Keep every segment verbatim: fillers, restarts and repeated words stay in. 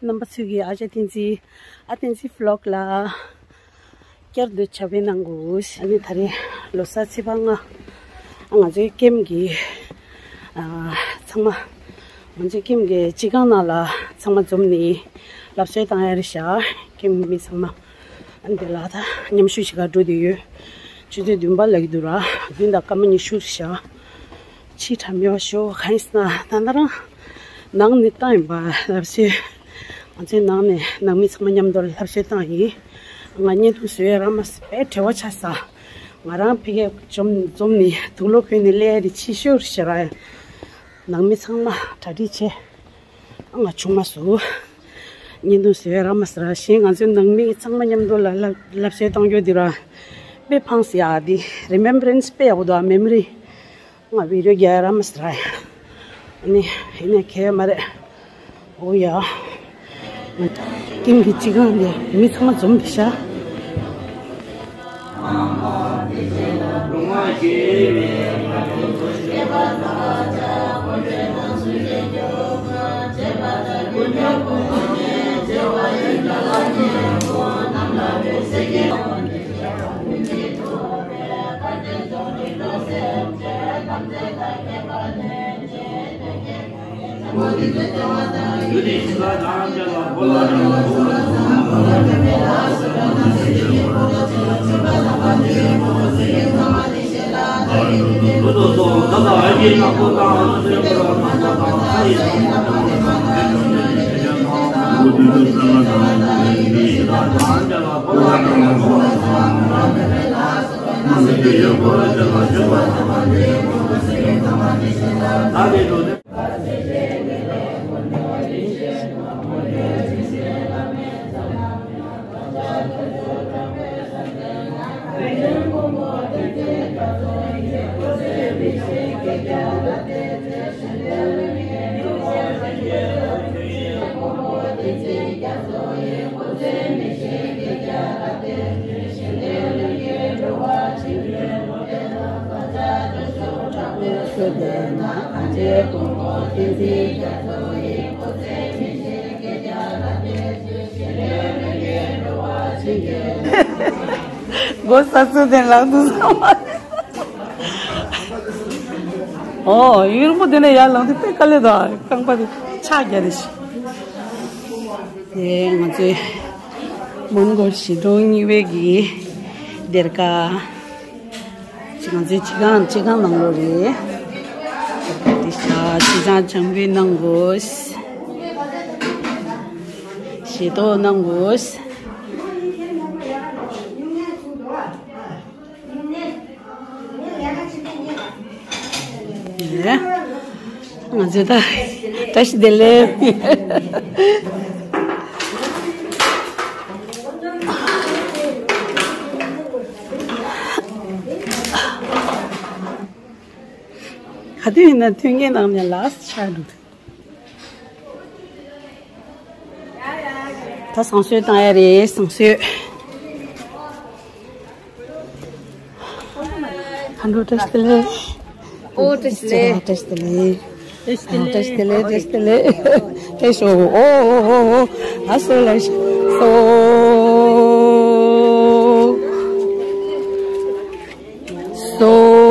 རྣམ་པ་ཚོས་ཀྱི་ཨ་ཅག་བསྟན་འཛིན། ཨ་བསྟན་འཛིན་ཝི་ལོག་ལ་བསྐྱར་དུ་ཕྱག་དཔེ་གནང་དགོས། ཨ་ནི་ད་རེས་ལོ་གསར་ཚེས་པ་ལྔ། ང་ཚོའི་ཀེམ་གྱི་ཨ་ཚང་མ། ང་ཚོའི་ཀེམ་གྱི་སྤྱི་ཁང་ནང་ལ་ཚང་མ་འཛོམས་ནས་ལབ་གསོལ་བཏང་ཡ་རེད་ཤག་ཀེམ་མི་ཚང་མ། ཨ་ནི་དེ་ལ་ད་མཉམ་ཞུགས་བྱེད་ག་འགྲོ་བསྡད་ཡོད། ཆུ་ཚོད་བདུན་པ་ལབ་ཀྱི་འདུག་ར། བདུན་དང་སྐར་མ་ཉི་ཤུ་རེད་ཤག་ཕྱི་དྲ་མེད་པ་ཞོ་གང་ཡིན་ཟེར་ན་ད་ལྟ་རང་ནང་ནས་བཏང་ཡིན་པ་ལབ་སོང་། ང་ཚོའི་ནང་ནས་ནང་མི་ཚང་མ་མཉམ་དུ་ལབ་སོལ་བཏང་ཡིན། ང་བརྙན་ཐུང་བཟོ་ཡ་རག་མ་སོང་བས་བྲེལ་བ་ཆགས་སོང་། ང་རང་ཕ་གིར་འཛོམས་འཛོམས་ནས་དུག་ལོག་གོན་ནས་སླེབས་ཡ་དེ་ཕྱི་ཤོས་རེད་ཤག་ར། ཡ་ནང་མི་ཚང་མ་གྲ་སྒྲིག་བྱས། ང་བྱུང་མ་སོང་། བརྙན་ཐུང་བཟོ་ཡ་རག་མ་སོང་ར། གཞན་ང་ཚོའི་ནང་མི་ཚང་མ་མཉམ་དུ་ལ་ལབ་ལབ་སོལ་བཏང་རྒྱུ་དེ་ར། དཔེ་ཕངས་སོང་ཡ་དེ། རི་མེམ་བྷ་རེན་སི་དཔེ་ཡག་པོ་འདུག་ཨ། མེ་མོ་རི། ང་བི་ཌི་ཡོ་རྒྱག་ཡ་རག་མ་སོང་ར། ཡ་ཨ་ནི་ཡིན་ནའི་གལ་མ་རེད། འོ་ཡ། ཀེམ་གྱི་སྤྱི་ཁང་ནས་མི་ཚང་མ་འཛོམས་བསྡད་ཤག་མགོ་ས་སུ་དེ་ལག་ཏུ་ས་མ། ཨོ་ཡུར་མོ་དེ་ནས་ཡར་ལངས་དུས་དཔེ་དཀའ་ལས་དང་རྐང་པ་དེ་ཕྱག་རྒྱ་རེ་ཞིག་དེ་ང་ཚོའི་མོན་གྷོ་གཞིས་གྲོང་གཉིས་པའི་གི་སྡེར་ཁ། ང་ཚོའི་སྤྱི་ཁང་སྤྱི་ཁང་ནང་ལོགས་རེད། དེ་ཤ་སྤྱི་ཁང་བྱང་བུའི་ནང་གོ། ཞེ་ཏོག་ནང་གོ། ང་ཚོས་ད་བཀྲ་ཤིས་བདེ་ལེགས། ག་དུས་ཡིན་ན་མཐུན་རྐྱེན་ནང་ནས་ལགས་ཆགས་འདུག་ད་བསང་གསོལ་བཏང་ཡ་རེད། བསང་གསོལ། ཨ་འགྲོ་བཀྲ་ཤིས་བདེ་ལེགས། ཨོ་བཀྲ་ཤིས་བདེ་ལེགས། བཀྲ་ཤིས་བདེ་ལེགས། བཀྲ་ཤིས་བདེ་ལེགས། བཀྲ་ཤིས་བདེ་ལེགས། བཀྲ་ཤིས་བདེ་ལེགས། བཀྲ་ཤིས། ཨོ་ཨོ་ཨོ་ཨོ། ཨ་སོ་ལ་སོ། སོ།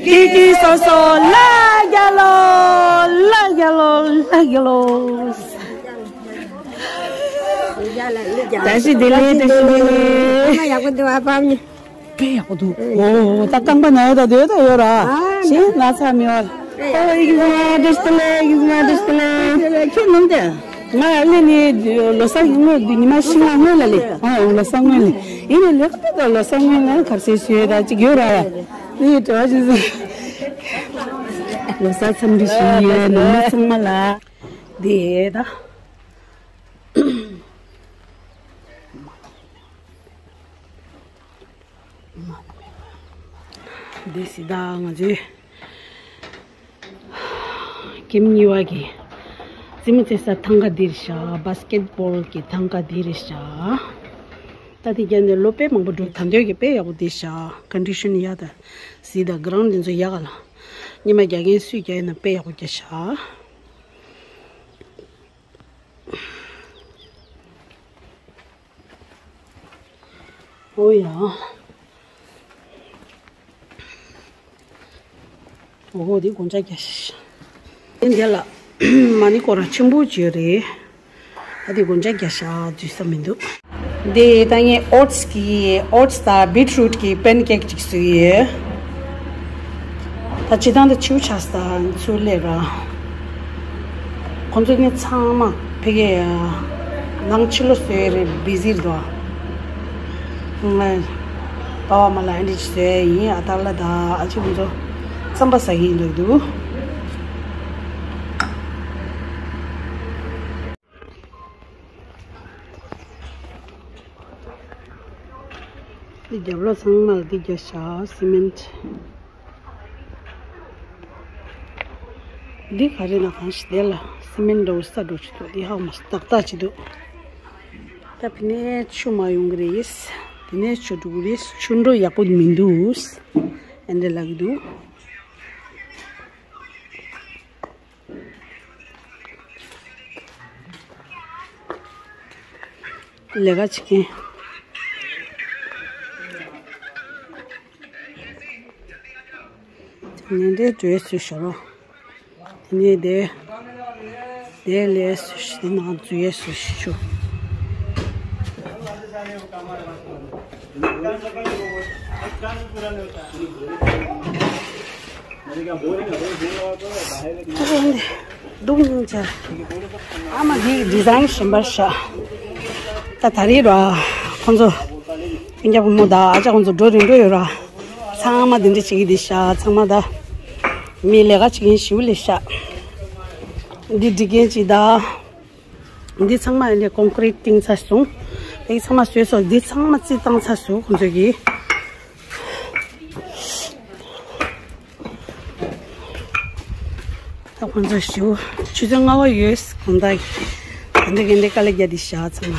ཀི་ཀི་སོ་སོ་ལ་རྒྱ་ལོ། ལ་རྒྱ་ལོ། ལ་རྒྱ་ལོ། བཀྲ་ཤིས་བདེ་ལེགས། བཀྲ་ཤིས་བདེ་ལེགས། ཡག་པོ་འདུག་ཨ་ཕ་མ། དཔེ་ཡག་པོ་འདུག་ཨོ་ད་རྐང་པ་ན་ཡོད་ད་སྡོད་ད་ཡོད་ར། ཨ་ཤེས་ན་ཚ་མེད་པ། ཨོ་ཨི་གི་མ་བཀྲ་ཤིས་བདེ་ལེགས། ཨི་གི་མ་བཀྲ་ཤིས་བདེ་ལེགས། ཁྱོད་ནམ་དེ། ང་སླེབས་ནས་ལོ་གསར་སྔོན་ཉི་མ་བཞི་ལྔ་སྔོན་ལ་སླེབས། ཨོ་ལོ་གསར་སྔོན་ལ་ཡིན་ནའི་ལེགས་པོ་ད་ལོ་གསར་སྔོན་ལ་གར་སེ་ཞུས་ད་ཅིག་ཡོད་ར་ཡ། ཨི་བྲེལ་བ་ཞིག་ལོ་གསར་འཚམས་འདྲི་ཞུ་ཡས་ནང་མི་ཚང་མ་ལ་འདི་ད། འདི་སི་ད་ང་ཚོའི་ཀེམ་གཉིས་པ་གི་ རྩེད་མོ་རྩེ་ས་ཐང་ག་འདི་རེད་ཤག་བྷ་སི་ཀེ་ཊི་བྷོལ་གྱི་ཐང་ག་འདི་རེད་ཤག་ད་དེ་རྒྱབ་ནས་ལོ་དཔེ་མང་པོ་འགྲོ། ད་འདོད་ཀྱི་དཔེ་ཡག་པོ་འདི་ཤག་ཀོན་ཌི་ཤན་ཡག་ད། གཟིགས་དང་གྷ་རའུན་ཌི་འདི་ཚོ་ཡག་ག་ལ། ཉི་མ་རྒྱག་མཁན་སུས་རྒྱག་ཡིན་ན་དཔེ་ཡག་པོ་རྒྱག་ཤག་ཨོ་ཡ། ཨོ་ཧོ། འདི་སྒོ་ལྕགས་རྒྱག་ཤག་འདི་ལ་མ་ཎི་སྐོར་ར་ཆེན་པོ་ཅིག་ཡོད་རེད། ད་འདི་སྒོ་ལྕགས་རྒྱག་ཤག་འཛུལ་ས་མི་འདུག་འདི་ད་ངས་ཨོ་ཊི་སི་གི་ཨོ་ཊི་སི་དང་བྷིཊ་རུཊ་གི་པན་ཀེག་ཅིག་བཟོས་ཡོད། ད་སྤྱིར་བཏང་ད་ཕྱི་པོ་ཆགས་ས་ཚུར་སླེབས་ར། ཁོང་ཚོ་ནི་ཚང་མ་ཕ་གིར་ནང་ཕྱི་ལོགས་བཟོས་རེད། བི་ཟི་རེད་དོ། ང་པ་ཕ་མ་ལ་ཨ་འདྲ་ཅིག་བཟོས་ཡིན། ཨ་སྟག་ལྷ་དང་ཨ་ཅེ་ཁོང་ཚོ་རྩམ་པ་ཟ་གི་ཡིན་འདུག་འདུག་འདི་རྒྱབ་ལོགས་ཚང་མ་ལ་འདི་རྒྱག་ཤག་སི་མེན་ཊི། འདི་ག་རེ་ན་གང་ཞིག་དེ་ལ་སི་མེན་ཊི་འདྲ་བོ་ས་འགྲོ་ཆུ་འདུག་འདི་ཧ་མ་སི་ཏག་ཏག་ཅིག་འདུག་ད་ཕི་ནས་ཆུ་མ་ཡོང་གི་རེད། དེ་ནས་ཆུ་འགྲོ་གི་རེད། ཆུ་འགྲོ་ཡག་པོ་མི་འདུག་ཨེ་འདྲ་ལབ་གི་འདུག་ལས་ཀ་བྱེད་མཁན། དེ་ནས་འདྲེ་འགྲོས་སུ་ཤོར་རོ། དེ་ནས་དེ། དེ་ལས་སུ་ཤི་ནང་འཛུལ་ཡས་སུ་ཤི་ཆུ། སྡུག་མྱོང་ཆ། ཨ་མ་འདི་ཌི་ཛའིན་གཞན་པར་ཤ། ད་ད་རེས་ར། ཁོང་ཚོ། སྤུན་ཀྱག་བུ་མོ་དང་ཨ་ཅག་ཁོང་ཚོ་འགྲོ་རིན་འགྲོ་ཡོད་ར། ཚང་མ་འདི་འདྲ་བྱེད་ཀྱི་འདི་ཤ་ཚང་མ་ད། མི་ལས་ཀ་བྱེད་མཁན་ཞིའུ་ལས་ཤ། འདི་འགྲིག་མཁན་ཅིག་ད། འདི་ཚང་མ་ལས་ཀོང་ཀི་རིཊ་བཏིང་ཚར་སོང་། འདི་ཚང་མ་བཟོས་སོང་། འདི་ཚང་མ་རྩིས་བཏང་ཚར་སོང་ཁོང་ཚོ་གིས། ད་ཁོང་ཚོ་ཞུ། ཆུ་ཚོད་ལྔ་པ་ཡོད་དགོང་དག་གི། ད་འདི་ག་འདི་དཀའ་ལས་རྒྱག་འདི་བཞག་ཚང་མ།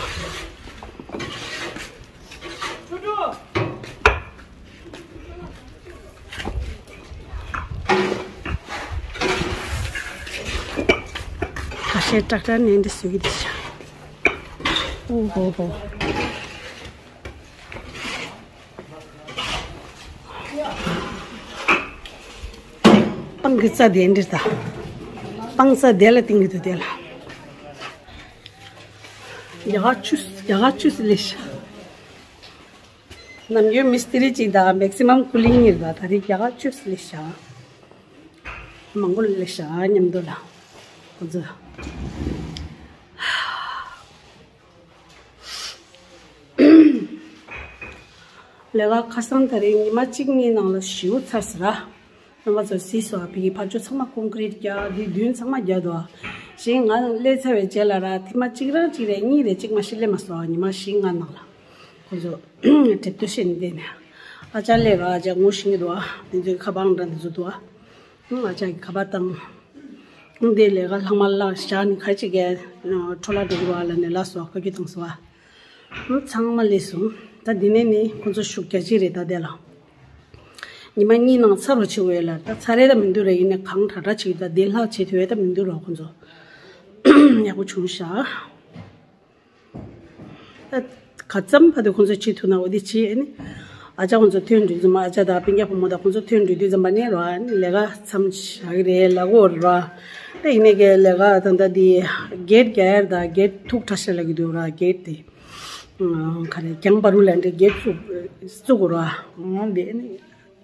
ཁ་ཤས་ཀྲག་ཀྲག་ནས་འདི་བཟོ་གི་འདི་བཞག་ཨོ་ཧོ་ཧོ། སྤང་གི་རྩྭ་དེ་འདྲ་ད། སྤང་རྩྭ་དེ་ལ་བཏིང་གི་འདུག་དེ་ལ། རྒྱ་གར་ཆུ་རྒྱ་གར་ཆུ་སི་ལེ་ཤ། ནམ་རྒྱུན་མི་སི་ཏི་རི་གཅིག་དང་མེག་སི་མམ་ཀུ་ལིང་གཉིས་རེད་པ། ད་རེས་རྒྱ་གར་ཆུ་སི་ལེ་ཤ། མང་པོ་ལེ་ཤ་མཉམ་དུ་ལ། ཁོ་ཚོ། ལས་ཀ་ཁ་སང་ད་རེས་ཉི་མ་གཅིག་གཉིས་ནང་ལ་ཞེ་པོ་ཚར་ཟེར་ར། རྣམ་པ་ཚོ་གཟིགས་སོང་ཨ། ཕ་གི་ཕར་ཕྱོགས་ཚང་མ་ཀོང་ཀི་རིཊ་རྒྱག་འདི་མདུན་ཚང་མ་རྒྱག་འདུག་ཨ། གཞན་ང་སླེབས་ཚར་བའི་རྗེས་ལ་ར་ཐེངས་མ་གཅིག་རང་གཅིག་རེད་གཉིས་རེད་གཅིག་མ་ཞིག་སླེབས་མ་སོང་ཨ། ཉི་མ་བཞི་ལྔ་ནང་ལ། ཁོ་ཚོ་གྲིབ་ཏུ་བཤད་ནས་བསྡད་ནས། ཨ་ཅག་སླེབས་ར་ཨ་ཅག་ངུ་བཞིན་གྱི་འདུག་ཨ། དེ་ཚོའི་ཁ་པར་འདྲ་འདི་ཚོ་འདུག་ཨ། ཨ་ཅག་གི་ཁ་པར་བཏང་། དེ་ལས་ཀ་ལྷག་མ་བརླག་བཞག་ནས་ཁ་ཅིག་གས་འཕྲོ་བརླག་འགྲོ་གི་རེད་པ་ལབ་ནས་ལབ་སོང་ཨ། ཁ་རྒྱུན་བཏང་སོང་ཨ། ཚང་མ་སླེབས་སོང་། ད་འདི་ནས་ནི་ཁོང་ཚོ་ཤུགས་རྒྱག་གི་རེད་ད་དེ་ལ། ཉི་མ་གཉིས་ནང་ཚར་རོ་བྱེད་འོས་ལ་ད་ཚར་རེད་ད་མི་འདུག་ར། ཡིན་ནའི་གང་དྲག་དྲག་བྱེད་ད་དེ་ལྷག་བྱེད་ཐུབ་ཡས་ད་མི་འདུག་ར། ཁོང་ཚོ་ཡག་པོ་བྱུང་ཤག་ད་ག་ཙམ་བར་དུ་ཁོང་ཚོ་བྱེད་ཐུབ་ན་འོ་དེ་བྱེད་ཨ་ནི། ཨ་ཅག་ཁོང་ཚོ་ཐོན་དུས་ཙམ་པ་ཨ་ཅག་དང་སྤུན་ཀྱག་བུ་མོ་དང་ཁོང་ཚོ་ཐོན་དུས་དུས་ཙམ་པ་ནས་ར་ཨ་ནི་ལས་ཀ་མཚམས་བཞག་གི་རེད་ལབ་ཀྱི་ཡོད་རེད་ར། ད་ཡིན་ནའི་གི་ལས་ཀ་ད་ད་དེ་གེ་ཊི་རྒྱག་ཡས་ད་གེ་ཊི་ཐུག་ཁྲ་ཤ་ལབ་ཀྱི་འདུག་ར། གེ་ཊི་དེ། ག་རེ་གྱང་བར་རུ་ལ་འདྲེ་གེ་ཊི་བཙུགས་བཙུགས་དགོས་ར། འོང་དེ་ནི་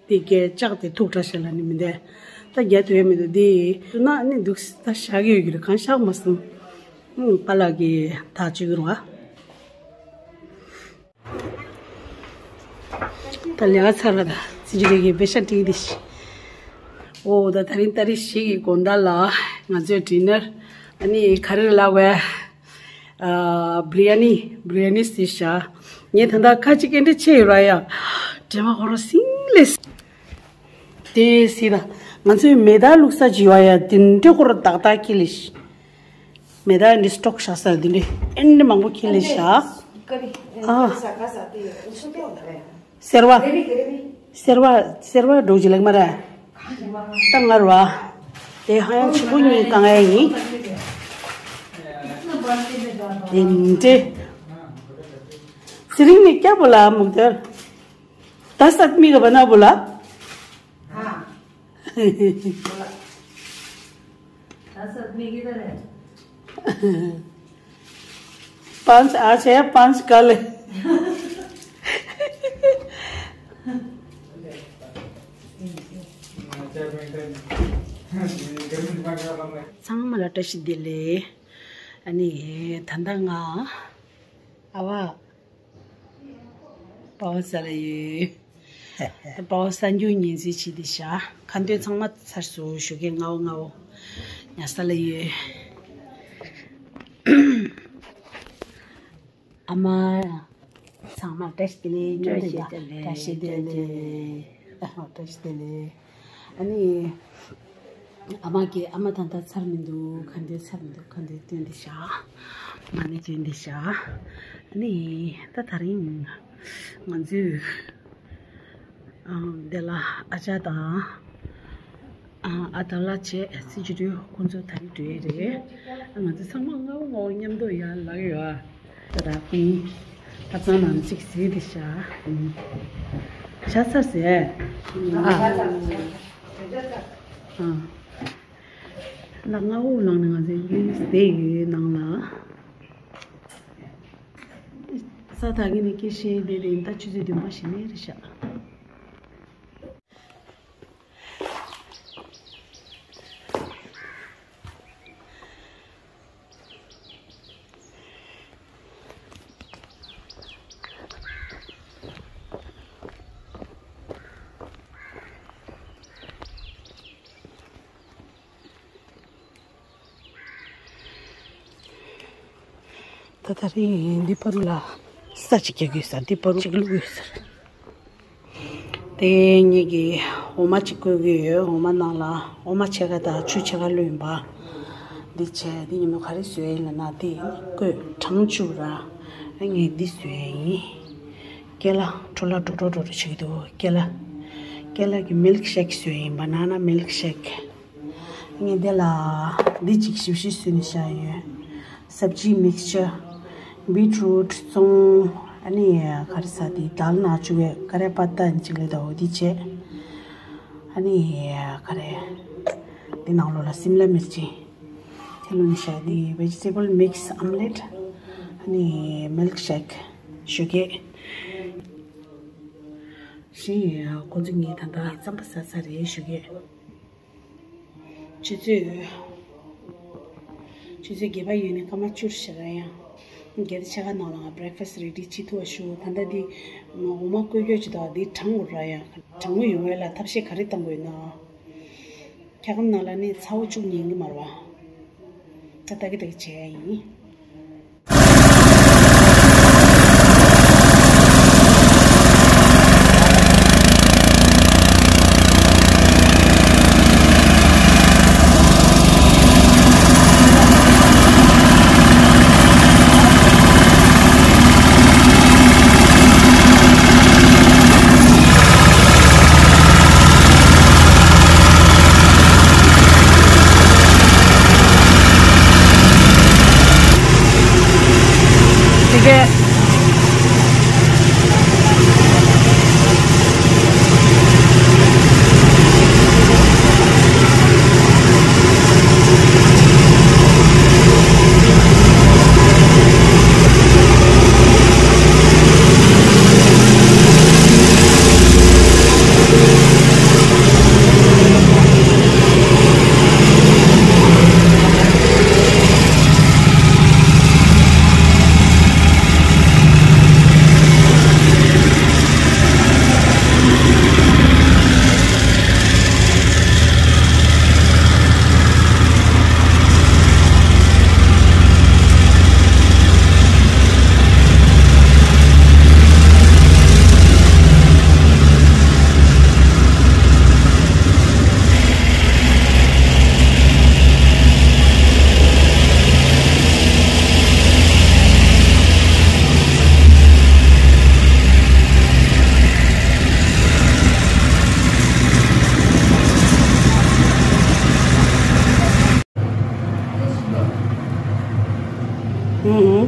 དེ་གའི་ལྕགས་དེ་ཐུག་ཁྲ་ཤ་ལ་ནི་མི་འདས། ད་རྒྱ་དུ་ཡོད་མི་འདུག་དེ་ན་ནི་འདུག་ད་བཞག་གི་ཡོད་ཀྱི་རེད། གང་བཞག་མ་སོང་། ཨུམ་པཱ་ལགས་ཀྱིས་ཐག་གཅོད་ཀྱི་རེད་བ། ད་ལས་ཀ་ཚར་བ་ད་བརྩི་འཇོག་གི་བེ་ཤ་ཏི་དེ་ཤི། ཨོ་ད་ད་རིང་ཏ་རིག་བཞི་གི་དགོང་དག་ལ་ང་ཚོའི་ཌི་ནར་ཨ་ནི་ག་རེ་ལབ་དགོས། ཨ་བི་རི་ཡ་ནི་བི་རི་ཡ་ནི་ཟེར་ཤག་ངས་ད་ལྟ་ཁ་ཅིག་སྐད་འདྲ་ཆེ་ཡོད་ར་ཡ། དྲན་མ་ཁོ་ར་སིང་ལེ། དེ་སི་ད་ང་ཚོའི་མེ་ཏར་བླུགས་ས་ཅིག་ཡོད་ཡ། དེ་འདྲ་ཁོ་ར་ཏག་ཏག་ཀི་ལེ་ཤི། མེ་ད་འདི་སི་ཊོག་བཞག་ས་འདི་འདྲ་ཨེ་འདྲ་མང་པོ་ཁྱེར་ལས་བཞག་ཨ། སེར་བ། སེར་བ། སེར་བ་འགྲོ་གི་ལེགས་མ་རེད། ད་ངར་བ། དེ་ཧ་ཡང་ཆུ་བུ་གཉིས་གང་ཡ་ཡིན། དེ་འདྲ། ཚེ་རིང་ནི་སྐྱ་བོ་ལ་མུག་དེར། ད་སད་མི་ག་བ་ན་བུ་ལ། ད་སད་མི་གི་ད་རེད། पाँच आज है, पाँच कल है। ཚང་མ་ལ་བཀྲ་ཤིས་བདེ་ལེགས། ཨ་ནི་ད་ལྟ་ང་ཨ་བ། པའོ་ཟ་ལ་ཡོད། པའོ་གསར་འགྱུར་ཉན་ཟིན་བྱས་ཏེ་བཞག་ཁ་འདོན་ཚང་མ་ཚར་སོང་ཞོགས་ཀས་ང་བོ་ང་བོ་ཉལ་ས་ལ་ཡོད། ཨ་མ། ཚང་མ་བཀྲ་ཤིས་བདེ་ལེགས། བཀྲ་ཤིས་བདེ་ལེགས། བཀྲ་ཤིས་བདེ་ལེགས། བཀྲ་ཤིས་བདེ་ལེགས། ཨ་ནི། ཨ་མ་གིས་ཨ་མ་ད་ལྟ་ཚར་མི་འདུག་ཁ་འདོན་ཚར་མི་འདུག་ཁ་འདོན་སྟོན་ཏེ་བཞག་མ་ཎི་སྟོན་ཏེ་བཞག་ཨ་ནི་ད་དེ་རིང་ང་ཚོས་ཨ་འདི་ལ་ཨ་ཅག་དང་ཨ་ཨ་ད་ལ་བྱས་སྲིད་ཇུས་དུས་ཁོང་ཚོ་ད་རིང་འགྲོ་ཡས་རེད། ང་ཚོ་ཚང་མ་ངོ་བོ་ངོ་བོ་མཉམ་དུ་ཡར་ལངས་ཡོད་ཨ། ད་ད་ཁོང་ཁ་སང་ནང་གཅིག་ཟིན་ཏེ་བཞག་ཨ་ནི་ཤ་ཚ་ཟེར་ཨ། ཨ། ལག་ང་དབུགས་ལངས་ནས་ང་ཚོའི་ཡུལ་སྡེ་ཡུལ་ནང་ལ། ས་ཐག་གི་ནི་སྐད་ཤེས་བསྡད་དེ་ད་ཆུ་ཚོད་བདུན་པ་ཞིག་ནས་རེད་ཤག་ད་ད་རིང་འདི་པར་ལ་ས་ཅིག་རྒྱག་དགོས་ས་འདི་པར་ཅིག་བླུགས་དགོས་ས་རེད། དེ་ངེད་ཀྱིས་འོ་མ་གཅིག་བསྐོལ་གྱི་ཡོད། འོ་མ་ནང་ལ་འོ་མ་ཕྱེད་ཀ་དང་ཆུ་ཕྱེད་ཀ་བླུགས་ཡིན་པ། འདི་བྱས་འདི་ཉིན་མོ་ག་རེ་བཟོས་ཡིན་ལབ་ན་འདི་བསྐོལ་གྲང་བཅུག་ར། ངས་འདི་བཟོས་ཡིན། ཀེ་ལ་འཕྲོ་བརླག་འགྲོ་འགྲོ་འགྲོ་འགྲོ་བྱེད་ཀྱི་འདུག་ཀེ་ལ། ཀེ་ལ་གི་མིལ་ཀི་ཤེག་བཟོས་ཡིན། བ་ན་ན་མིལ་ཀི་ཤེག་ངས་འདི་ལ་འདི་གཅིག་ཞིབ་ཞིབ་བཟོས་ནས་བཞག་ཡོད། སབ་ཇི་མིག་སི་ཅར། བིཊ་རུཊ་བཙོང་། ཨ་ནི་ག་རེ་ཟ་དེ་དལ་ནག་ཅུ་བའི་ཀ་རེ་པ་ཏ་ཅིག་ལས་དོ་འདི་བྱས། ཨ་ནི་ག་རེ། འདི་ནང་ལོགས་ལ་སིམ་ལ་མིར་ཅི། དེ་ལོ་ནི་ཤ་དེ་བེ་ཇི་ཊེ་བལ་མིག་སི་ཨོམ་ལེཊ། ཨ་ནི་མིལ་ཀི་ཤེག་ཞོགས་ཀས། ཞེས་ཁོ་ཚོ་ངས་ད་ལྟ་རྩམ་པ་ཟ་ཚར་རེད་ཞོགས་ཀས། ཆུ་ཚོད། ཆུ་ཚོད་བརྒྱད་པ་ཡོལ་ནས་སྐར་མ་བཅུ་ཞིག་རེད་ཡང་། བརྒྱད་དང་ཕྱེད་ཀ་ནང་ལ་ང་བྷི་རེག་ཕ་སི་རེ་ཌི་བྱེད་ཐུབ་པ་ཞུ། ད་ལྟ་འདི་འོ་མ་བསྐོལ་སྐྱོད་ཅིག་དང་འདི་གྲང་དགོས་ར་ཡང་། གྲང་མོ་ཡོང་བ་ལ་ཐབས་ཤེས་ག་རེ་གཏང་དགོས་ན། འཁྱག་སྒམ་ནང་ལ་ནི་ཚ་བོ་བཅུག་ཉན་གི་མ་རེད་བ། ད་ལྟ་གི་ད་གི་བྱས་ཡིན། ཨུ།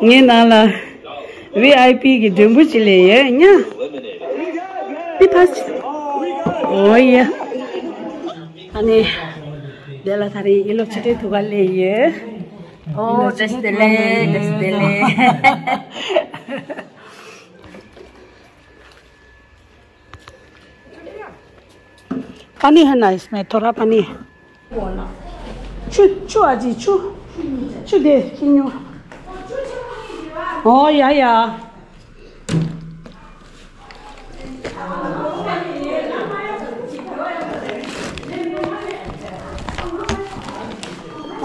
ངའི་ནང་ལ་ཝི་ཨའི་པི་གི་མགྲོན་པོ་ཅིག་སླེབས་ཡོད་ཉ། ཏི་ཕ་ཅི། ཨོ་ཡ། ཨ་ནི། དེ་ལ་ད་རིང་ཨི་ལོ་ཆེ་གྲས་ཐུག་ག་སླེབས་ཡོད། ཨོ་བཀྲ་ཤིས་བདེ་ལེགས། བཀྲ་ཤིས་བདེ་ལེགས། पानी है ना इसमें, थोड़ा पानी। ཆུ་ཆུ་ཨ་ཅེ་ཆུ། ཆུ་དེ་ཁྱི་ཉོ། ཨོ་ཡ་ཡ།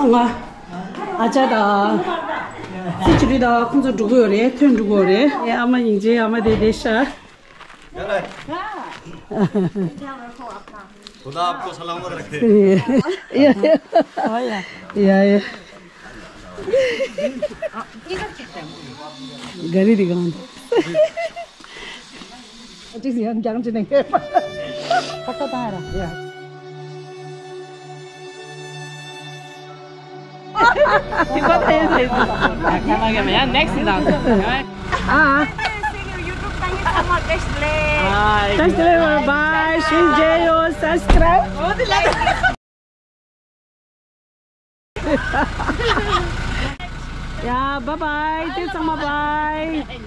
ང་ཨ་ཅག་དང་སི་ཅི་རི་དང་ཁོང་ཚོ་འགྲོ་གི་ཡོད་རེད། ཐོན་འགྲོ་གི་ཡོད་རེད། ཨ་མ་སྙིང་རྗེ། ཨ་མ་དེ་བསྡད་ཤག खुदा आपको सलामत रखे। या, या। या, या। गाड़ी दिखाऊं तो। जी, जी, हम क्या, हम चलेंगे। पक्का कहाँ है? या। Next dance. हाँ। Thanks, bye. Subscribe. Yeah, bye bye. Thanks, bye.